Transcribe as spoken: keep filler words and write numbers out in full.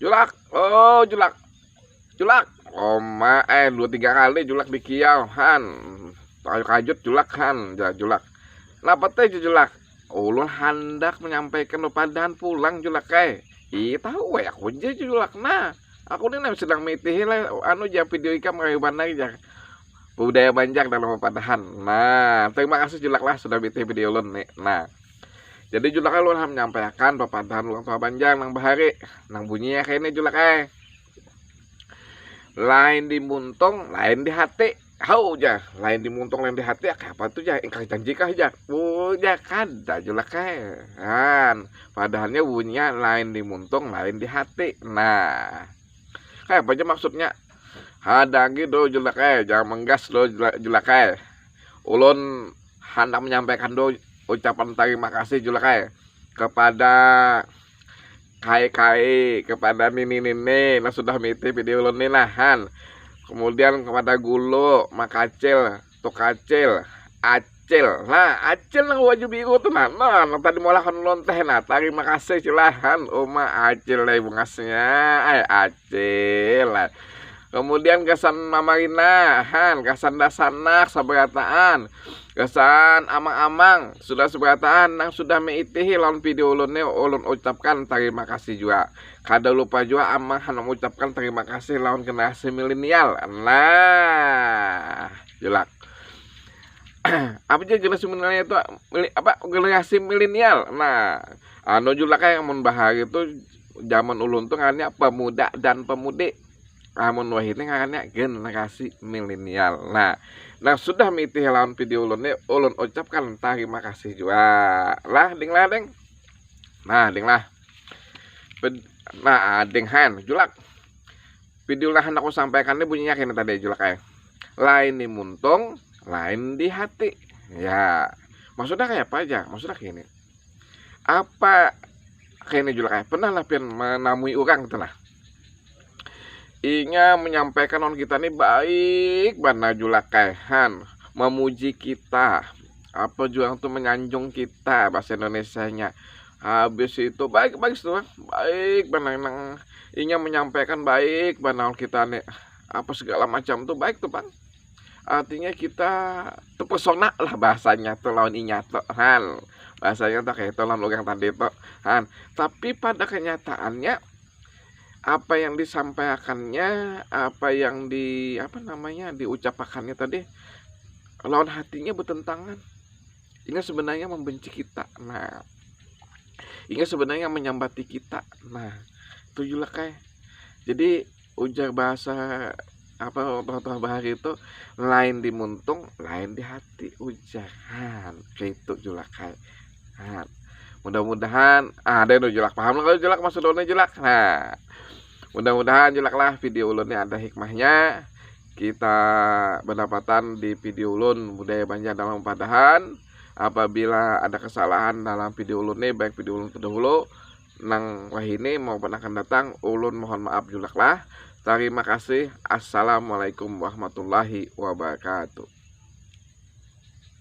Julak, oh, Julak, Julak. Oma, eh, dua tiga kali Julak dikiau, han. Takajut-kajut Julak, han, ja-, Julak. Napa teh, Julak? Ulun handak menyampaikan papadahan pulang, Julak, eh. Ih, tahu weh aku ja, Julak, nah. Aku ni nang sedang mitihi lah, anu ja, video ikam kayu banar ja. Budaya Banjar dalam papadahan. Nah, terima kasih Julak lah sudah mitihi video ulun ni. Nah, jadi Julak ulun ham menyampaikan papadahan ulang tahun Banjar nang bahari, nang bunyinya kayak ini, Julak, eh. Lain di muntung, lain di hati. Hau ja, lain di muntung, lain di hati, kayak apa tuh ja? Ingkar janji kah ja? Oh, ja kada, Julak, eh. Kan, padahalnya bunyinya lain di muntung, lain di hati. Nah, kayak apa ja maksudnya? Hadangi do, Julak, eh, jangan menggas do, Julak, Julak, eh. Ulun handak menyampaikan do ucapan terima kasih, Julak, eh, kepada kai-kai, kepada nini-nini nang sudah miti video ulun ni, nah, han. Kemudian kepada gulu, makacil, tukacil, acil. Nah, acil nang baju biru tu, nah, nah, nang tadi maulah ulun teh, nah, terima kasih, Cil, lah, han. Uma acil lah bungasnya, ai, acil lah. Kemudian gasan Mama Rina, han, gasan dasanak sabarataan, gasan amang-amang sudah sabarataan nang sudah meitihi lawan video ulun ni, ulun ucapkan terima kasih jua. Kada lupa jua amang handak mengucapkan terima kasih lawan generasi milenial. Nah, Julak. Apa ja generasi milenial itu? Mili-, apa, generasi milenial. Nah, anu, Julak, kayak mun bahari tu zaman ulun tu ngarannya pemuda dan pemudi. Amun wahini ngarannya generasi milenial. Nah, nang sudah mitihi lawan video ulun ni, ulun ucapkan terima kasih jua. Lah, ding lah, ding. Nah, ding lah. Ped-, nah, ding, han, Julak. Video lah handak aku sampaikan ni bunyinya kayak ini tadi, Julak, eh. Lain di muntung, lain di hati. Ya, maksudnya kayak apa aja? Maksudnya kayak ini. Apa kayak ini, Julak, eh? Pernah lah pian menamui orang gitu lah. Inya menyampaikan lawan kita ni baik banar, Julak, eh, han. Memuji kita. Apa jua tu, menyanjung kita, bahasa Indonesianya. Habis itu baik, baik tu, baik banar nang inya menyampaikan baik banar lawan kita ni. Apa segala macam tu baik tu pang. Artinya kita terpesona lah bahasanya tu lawan inya tu, han. Bahasanya tu kayak itu lawan orang tadi tu, han. Tapi pada kenyataannya, apa yang disampaikannya, apa yang di, apa namanya, diucapakannya tadi, lawan hatinya bertentangan. Inya sebenarnya membenci kita. Nah, inya sebenarnya menyambati kita. Nah, itu, Julak, eh. Jadi, ujar bahasa apa, tuah-tuah bahari itu, lain di muntung, lain di hati, ujar, han. Kayak itu, Julak, eh. Han. Mudah-mudahan ada nu Julak paham lah, kalau Julak maksud ulun, Julak. Nah, mudah-mudahan, Julak, lah video ulun ni ada hikmahnya. Kita berdapatan di video ulun budaya Banjar dalam padahan. Apabila ada kesalahan dalam video ulun ni, baik video ulun terdahulu nang wahini maupun akan datang, ulun mohon maaf, Julak, lah. Terima kasih. Assalamualaikum warahmatullahi wabarakatuh.